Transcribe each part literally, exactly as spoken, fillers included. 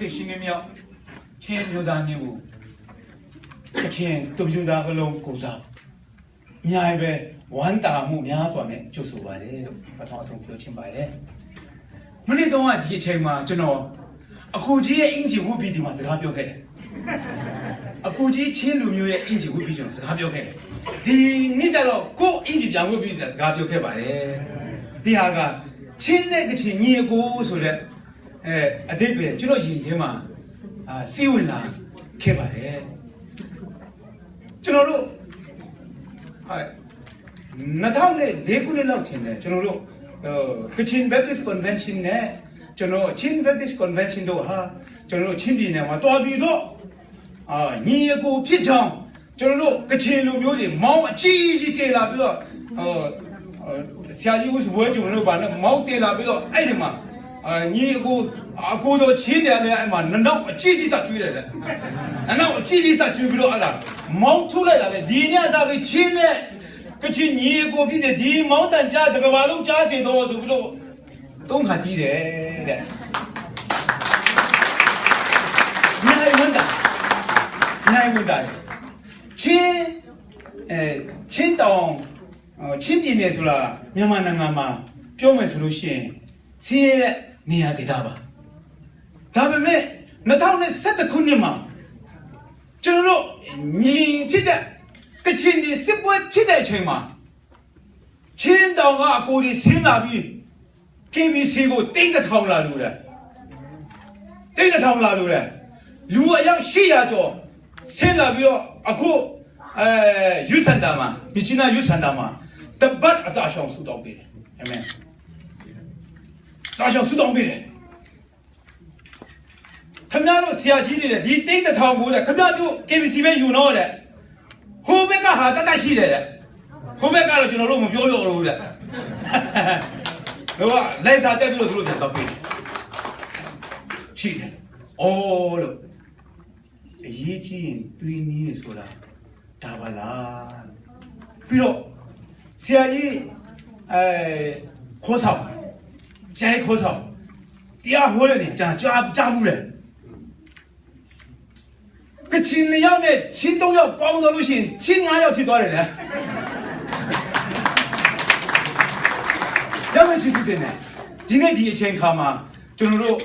နှစ်မြောက် ချင်းမျိုးသားနေ့ကို ကချင်တမျိုးသားကလုံးကိုယ်စား အများကြီးပဲ ဝမ်းသာမှုများစွာနဲ့ ကြိုဆိုပါတယ်လို့ ပထမဆုံးပြောချင်ပါတယ်။ မနှစ်တုန်းက ဒီအချိန်မှာ ကျွန်တော် အကိုကြီးရဲ့အင်္ကျီဝတ်ပြီး ဒီမှာစကားပြောခဲ့တယ်။ အကိုကြီး ချင်းလူမျိုးရဲ့အင်္ကျီဝတ်ပြီး ကျွန်တော်စကားပြောခဲ့တယ်။ ဒီနှစ်ကျတော့ ကိုယ့်အင်္ကျီပြန်ဝတ်ပြီး စကားပြောခဲ့ပါတယ်။ ဒီဟာက ချင်းနဲ့ကချင်ညီအကိုဆိုတဲ့ အဲ အဓိပ္ပာယ် ကျွန်တော့်ရင်ထဲမှာ အာ စီးဝင်လာခဲ့ပါတယ်။ ကျွန်တော်တို့ အာ နှစ်ထောင်လေးခုနှစ်လောက်ထင်တယ်။ ကျွန်တော်တို့ အာ Kachin Baptist Convention နဲ့ ကျွန်တော် Chin Baptist Convention တို့ဟာ ကျွန်တော်တို့ ချင်းပြည်နယ်မှာ သွားပြီးတော့ အာ ညီအကိုဖြစ်ကြောင်း ကျွန်တော်တို့ ကချင်လူမျိုးတွေ မောင်းအကြီးကြီးတည်လာပြီးတော့ အာ အာ ဆရာကြီးဦးစပွဲ ကျွန်တော်တို့ ဘာနဲ့ မောင်းတည်လာပြီးတော့ အဲ့ဒီမှာ အာ ညီအကို အကိုတော်ချင်းတွေကလည်း အဲ့မှာ နနောက်အကြီးကြီး တပ်ဆွဲတယ်လေ။ နနောက်အကြီးကြီး တပ်ဆွဲပြီးတော့ အဲ့ဒါ မောင်းထုတ်လိုက်တာလေ။ ဒီနေ့အစပြီး ချင်းနဲ့ ကချင်ညီအကိုဖြစ်တဲ့ ဒီမောင်းသံကြား တစ်ကမ္ဘာလုံးကြားစေတော့ ဆိုပြီးတော့ သုံးခါတီးတယ်တဲ့။ အများကြီးဝမ်းသာ၊ အများကြီးဝမ်းသာတယ်။ ချင်း၊ အဲ၊ ချင်းတောင်၊ အဲ၊ ချင်းပြည်နယ်ဆိုတာ မြန်မာနိုင်ငံမှာ ပြောမယ်ဆိုလို့ရှိရင် ဆင်းရဲတဲ့နေရာဒေသပါ။ ဒါပေမဲ့ နှစ်ထောင်ဆယ့်တစ်ခုနှစ်မှာ ကျွန်တော်တို့ ညီဖြစ်တဲ့ ကချင်တွေ စစ်ပွဲဖြစ်တဲ့အချိန်မှာ ချင်းတောင်ကအကိုတွေ ဆင်းလာပြီး KBC ကို သိန်းတစ်ထောင်လာလှူတယ်။ သိန်းတစ်ထောင်လာလှူတယ်။ လူအယောက်ရှစ်ရာကျော် ဆင်းလာပြီးတော့ အခု အဲ၊ ယုစန္ဒာမှာ၊ မြစ်ကြီးနား ယုစန္ဒာမှာ တစ်ပတ် အစာရှောင်ဆုတောင်းပေးတယ်။ အာမင်။ စာရှောင်ဆုတောင်းပေးတယ်။ ခင်ဗျားတို့ဆရာကြီးတွေတဲ့ ဒီသိန်းတစ်ထောင်ကိုတဲ့ ခင်ဗျားတို့ KBC ပဲယူနော်တဲ့။ ဟိုဘက်ကဟာ တတ်တတ်ရှိတယ်တဲ့။ ဟိုဘက်ကတော့ ကျွန်တော်တို့မပြောလို့ဘူးတဲ့။ ဟိုက လိုင်စာတက်ပြီးတော့ သူတို့ပြန်သွားပေးတယ်။ ရှိတယ်။ အော်လို့ အရေးကြီးရင် သွေးနည်းရယ်ဆိုတာ ဒါပါလား။ ပြီးတော့ ဆရာကြီး၊ အဲ၊ ခေါ်ဆောင်၊ ဆရာကြီးခေါ်ဆောင် တရားဟောတဲ့နေရာ ကျွန်တော်ကြား၊ ကြားဘူးတယ်။ ကချင်နှစ်ယောက်နဲ့ ချင်းသုံးယောက် ပေါင်းသွားလို့ရှိရင် ချင်းငါးယောက်ဖြစ်သွားတယ်လေ။ ဘုရားကိုကျေးဇူးတင်တယ်။ ဒီနေ့ဒီအချိန်အခါမှာ ကျွန်တော်တို့၊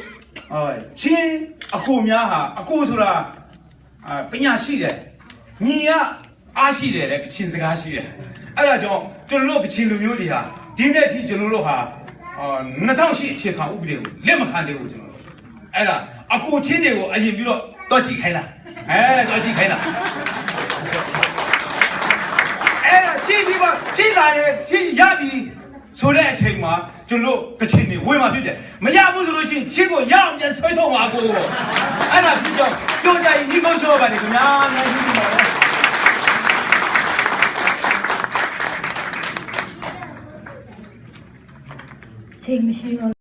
အဲ၊ ချင်းအကိုများဟာ၊ အကိုဆိုတာ၊ အာ၊ ပညာရှိတယ်။ ညီက အားရှိတယ်တဲ့၊ ကချင်စကားရှိတယ်။ အဲ့ဒါကြောင့် ကျွန်တော်တို့ကချင်လူမျိုးတွေဟာ ဒီနေ့အထိ ကျွန်တော်တို့ဟာ၊ အာ၊ နှစ်ထောင်ရှစ်အခြေခံဥပဒေကို လက်မခံသေးဘူး။ ကျွန်တော်တို့၊ အဲ့ဒါ အကိုချင်းတွေကို အရင်ပြီးတော့ သွားကြည့်ခိုင်းတာ။ အဲ၊ သွားကြည့်ခိုင်းတာ။ အဲ့ဒါ ကြည့်ပြီးမှ ဖြစ်လာတယ်၊ ဖြစ်ရပြီဆိုတဲ့အချိန်မှာ ကျွန်တော်တို့ကချင်တွေ ဝင်မှာဖြစ်တယ်။ မရဘူးဆိုလို့ရှိရင် ချင်းကိုရအောင် ပြန်ဆွဲထုတ်မှာ။ အကို၊ အဲ့ဒါ ဖြစ်ကြောင်း ပြောကြရင် နှီးကောင်းချောပါတယ်ခင်ဗျာ။ အများကြီးတင်ပါတယ်။ အချိန်မရှိတော့